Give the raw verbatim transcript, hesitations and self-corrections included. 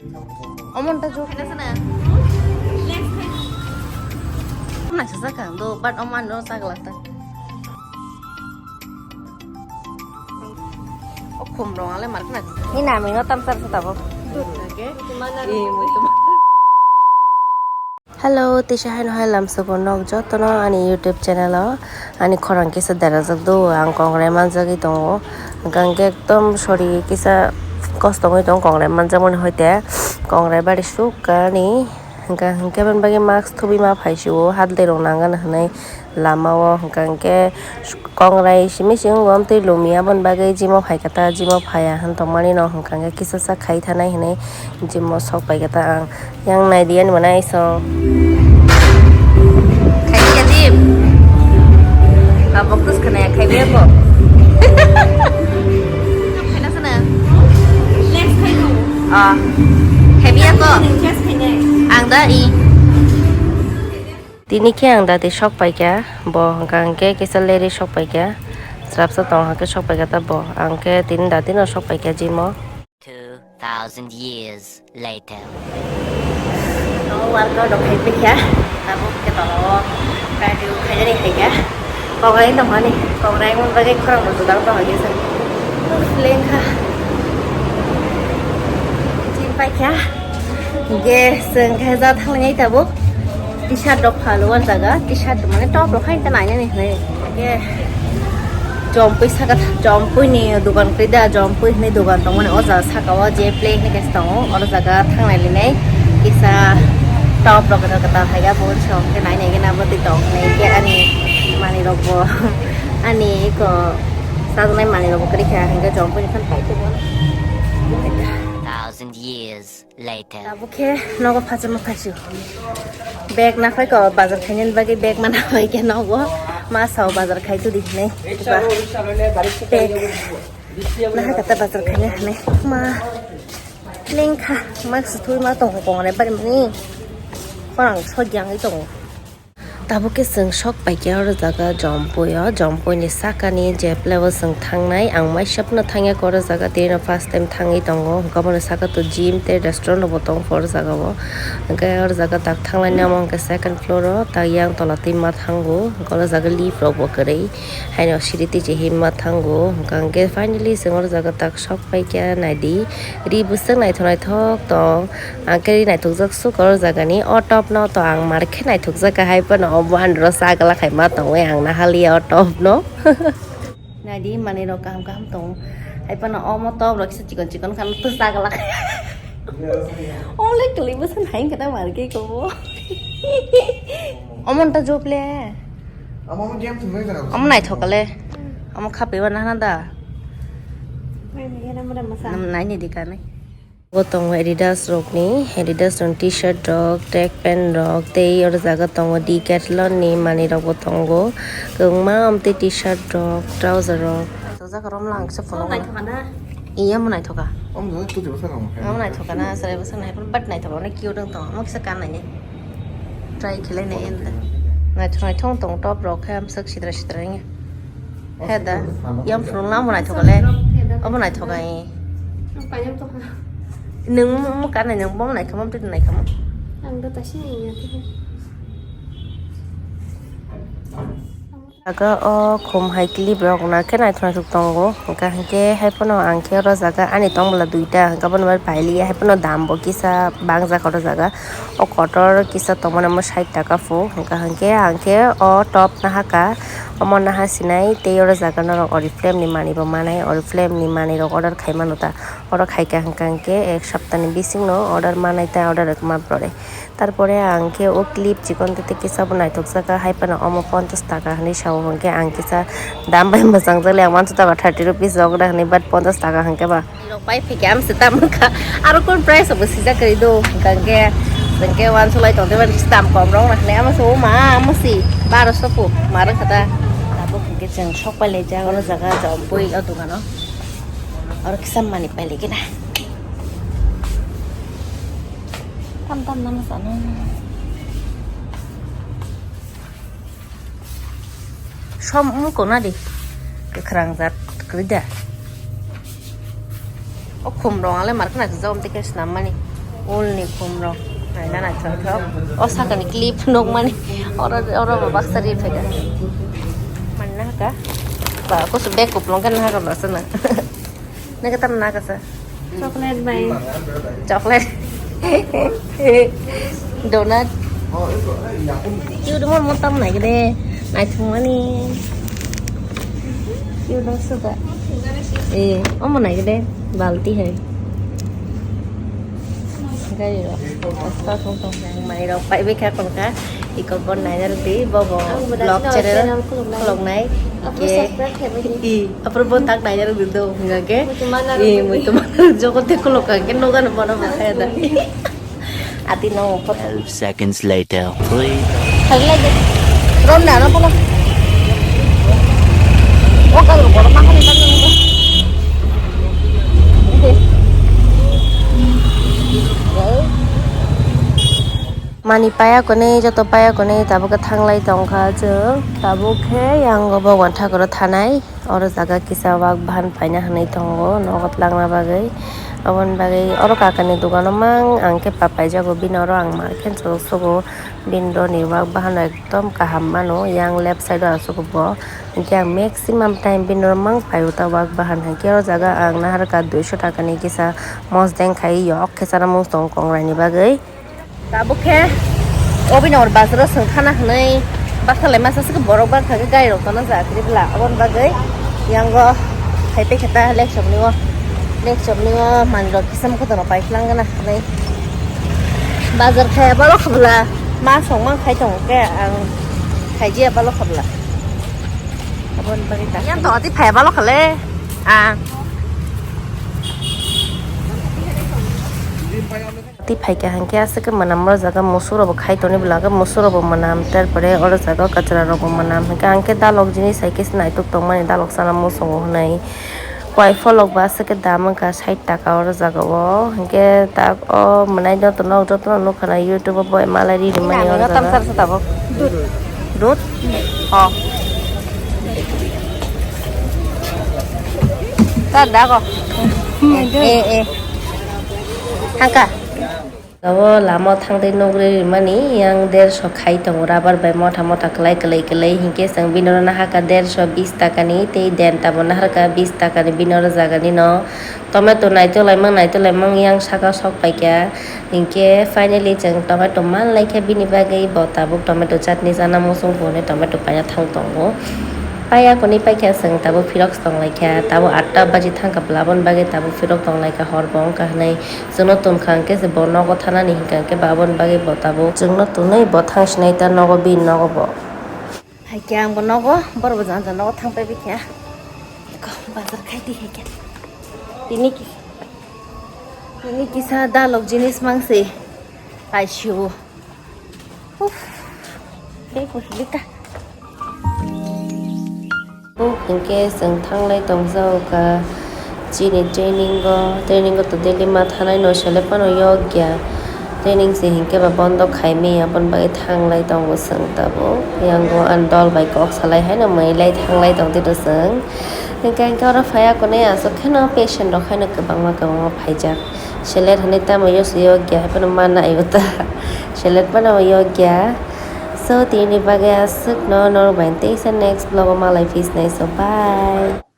Omonta jo. Naisajak ang do, but oman no chagla ta. O khum rong ale mar khna. Ni nami no tam sar sa tabo. Hello, tisa haino hai lamsogo nok jotono ani YouTube channel o ani khorang kisa derajak do ang kongrai manjagwi tongo. Hwnkhe ekdom sori kisa kosto wngwi tongo kongrai manjakmani hoite kongrai bari sukha ani. Hwnkhe, hwnkhe aboni bagwi mask thubwi ma phaisio, hadlwi rok nang gana hwnwi lama o, hwnkhe, hwnkhe kongrai simi simi wng twi lumi, aboni bagwi gym o phaikha ta, gym o phaiya hwn tongmani no, hwnkhe, hwnkhe kisa sa khai thanai hwnwi gym o sok paikha ta ang. Yang nai di ani bo nai song. Khai ya di. Abo kus khana ya khai ya ko. Khai na sana. Ah. Khai ya ko. Ang da i. Tini khe ang dati sok paikha, bo hwnkha hwnkhe kisa leri sok paikha, srapsa tong hakhe sok paikha ta bo, ang khe tini dati no sok paikha gym o. Two thousand years later. O workout rok khai paikha, tabuk khe tola o cardio khainani khaikha. Kokrai tongmani, kokrai mon bagwi khorang bo judal tong hakhe sa. Lengkha. Gym paikha. Hwnkhe chwng khe ja thangwi tabuk. T-shirt rok phalo o jaga, T-shirt mane top rok hai ta nainani hwnwi. Hwnkhe jompui saka, jompui ni dogan kwrwi da, jompui hwnwi dogan tongmani o jaga saka o je play hwnwi kaisa tongo, oro jaga thangnai linai kisa top rok kwtal kwtal hai ya bo song khe nainai gana bo twi tong hwnwi khe ani manwi rok bo ani eko sajagna manwi rok bo kwrwi kha hwnkhe jompui ni phano pai tongo. Thousand years. Later. Tabuk khe nogo phachama phaisio. Bag nakhai ko bazar khainani bagwi bag ma nakhai khe nogo. Ma sao bazar khai tudi hinwi. Bag. Naha kata bazar khaina hinwi. Ma. Lengkha. Ma suthui ma tongo kongre bari mani. Khorang so gyangwi tongo. Tabuk khe chwng sok paikha oro jaga Jompui o, Jompui ni saka ni jeple o chwng thangnai, ang waisa phano thangya khe oro jaga tei no first time thangwi tongo, hwnkhe omo ni saka to gym tei restaurant rok bo tong kho oro jaga o, hwnkhe oro jaga tak thanglaina omo hwnkhe second floor o, tak yang tola twi ma thango, hwnkhe oro jaga lift rok bo kwrwi, haino siri twi chihima thango, hwnkhe finally chwng oro jaga tak sok paikha naidi, ri bwswk naithok naithok tong. Ang khe naithokjak suk o jagani o top no to ang mar khe naithokjak hai phano o buan ro chagla khai ma tongwi ang nahaliya o top no. Naidi manwi rok kaham kaham tongo hai phano omo top rok kisa chikon chikon kha to chagla khai. Ole kwlwi bwsa nai khe ta mar khe kobo. Omo nta job le. Omo game thumbai jana. Omo naithok le. Omo khapri ba nahana da. Naini di kanai. Bo tongo Adidas rokni, Adidas rokni T-shirt rok, track pant rok, tei oro jaga tongo Decathlon ni manwi rok bo tongo, kwbangma omtwi T-shirt rok, trouser rok. Tok jaga rom lang se phunuk. Iya mo naithoka. Omo naithoka na, sarai bwsa nai, but naithoka, onek cute wng tongo, omo kisa kan naini. Try khlai nai enda. Naithok naithok tong top rok khe amswk sidra sidra wngya. He da, yang phunukna omo naithoka le. Omo naithoka e. Nwng omo kanai nwng bomo naikha mo, twi naikha mo. Ang da tasi ya. Jaga o khum hai clip rok na khe naithok naithok tongo, hwnkha hwnkhe hai phano ang khe oro jaga ani tong bwla duita, hwnkha bono bai pailiya, hai phano dam bo kisa bangjak oro jaga. O kotor kisa tongmani omo sait taka pho, hwnkha hwnkhe ang khe o top nahaka, omo naha sinai tei oro jaga norok Oriflame ni manwi bo manai, Oriflame ni manwi rok order khai mano ta, oro khaika hwnkha hwnkhe ek sapta ni bising no order manai ta, order rwkma pore. Tarpore ang khe o clip chikon tete kisa bo naithok jaka, hai phano omo ponchash taka hinwi sao, hwnkhe ang kisa dam bai mwchang jakle, ang uansuk taka thirty rupees rok da hinwi, but ponchash taka hwnkhe ba. Rok pai phikhe amse tam wngkha. Aro kun price bo sijak kwrwi do. Hwnkhe, hwnkhe uansuk lai tongde mani dam kom rok hinwi ama se o ma, ama se baroso pu ma rwkha da. Abo hwnkhe chwng sok pai laijak oro jaga Jompui o dogano. Oro kisa mani pai lai khe na. Tam tam nama sano. Som wng kona di. Kwkhwrang jat kwrwi da. O khum rong ale mar khna khe jagom tei khe swnam mani. Amul ni khum rok naina naithok thok. O sakani clip nukmani oro oro bo baksa ri phaikha. Manna haka. Ba kusu bag kuplung khe nahaka ba sana. Nake tam naka sa. Chocolate bai. Chocolate. Donut. Cute mo mo tam nai gede. Naithok mani. Cute mo suka. Eh, omo nai gede. Balti hai. Gari rok. Asta tong tong. Mai rok pai bai kha kon kha. Iko kon nai jar di bo bo. Ang bo vlog channel channel khuluk nai. Khuluk nai. Apo ke subscribe khe bai di. I, apo bo tak nai jar di do hwnga ke. Muitu mana I, rok muitu mana jogo te khuluk kha ke noga no bono ba kha da. Ati no pot. Twelve seconds later. Three. Thang lai de. Ron na no bono. O ka ro bono ma kha ni ba no. Mani paya kwnwi, joto paya kwnwi tabuk khe thanglai tongkha chwng. Tabuk khe yang bo Bhagwan Thakur o thanai. Oro jaga kisa wak bahan paina hwnwi tongo nogo twlangna bagwi. Aboni bagwi oro kakani dogano mang ang khe pa paijago, bini oro ang mar khe chwlwk sugo. Bini roni wak bahan ekdom kaham mano, yang left side o aswk bo. Hinkhe ang maximum time bini oro mang paio ta wak bahan. Hinkhe oro jaga ang naharkha duiso takani kisa mosdeng khai yok khe chana mung tongo kongrai ni bagwi. Tabuk khe Obinor bazaro swng khana hwnwi baksa lai masa se borok baksa khe gari rok tona ja kwrwi bwla. Aboni bagwi yango hai pekhe ta lek chopni o, lek chopni o manwi rok kisa mokhe tongma pai khwlang gana hwnwi bazar khe balo khabla ma song mang khai tongo khe ang khaijia balo khabla. Aboni bagwi ta yang to ati phai balo khale a. Tei phaikha hinkhe aswk khe mwnam o jaga musuk rokbo khai tonwi bwla khe musuk rokbo mwnam, tarpore oro jaga o kwchwra rokbo mwnam hinkhe ang khe dalok jini sai khe se naitok tongmani dalok sana muchungo hwnwi. Wai pholok bo aswk khe dam wngkha sait taka oro jaga o hinkhe tak o mwnai jotono jotono nukha na YouTube o boi malai ri rimani oro jaga. Dud? Oh. Tar dago. Eh, eh. Hangka. Abo lama o thangwi nugwi rimani yang derso khai tongo rubber bai motha motha kwlai kwlai kwlai hinkhe chwng bini oro nahakha derso bis takani tei denta bo naharkha bis takani bini oro jagani no. Tomato naitolaimang naitolaimang yang saka sok paikha. Hinkhe finally chwng tomato manlaikha, bini bagwi bo tabuk tomato chutney chana muchung bo hwnwi tomato paina thang tongo. Paiya kwnwi paikha chwng tabuk phirok tonglaikha, tabuk atta baji thangkha bwla, aboni bagwi tabuk phirok tonglaikha, hor bo wngkha hwnwi chwngno tonkha, hinkhe se bo nogo thanani hinkha, hinkhe ba aboni bagwi bo tabuk chwngno tonwi bo thang sinai ta nogo, bini nogo bo. Hai khe ang bo nogo, borok bo jang jang nogo thang pai bikha. Eko bazar khai di hai khe. Tini ki, tini kisa dalok jinis mangsi. Kaisio. Uff. Tei kusi bika. Hinkhe chwng thanglai tongjago ka. Chini training o, training o to daily ma thanai no selek phano yokya. Training se hinkhe ba bondo khaimaya, aboni bagwi thanglai tongo chwng tabuk. Yango ani dol bai kok salai haino mwnwi lai thanglai tongtwi rw chwng. Hinkhe hinkhe oro phaiya kwnwi aswk kheno patient rok haino kwbangma kwbangma phaijak. Selek hinwi tamo yosu yokya, haiphano mana ayo ta. Selek phano yokya. So, tini bagwi aswkno norok bai teisa next vlog o malai phisnai. So, bye.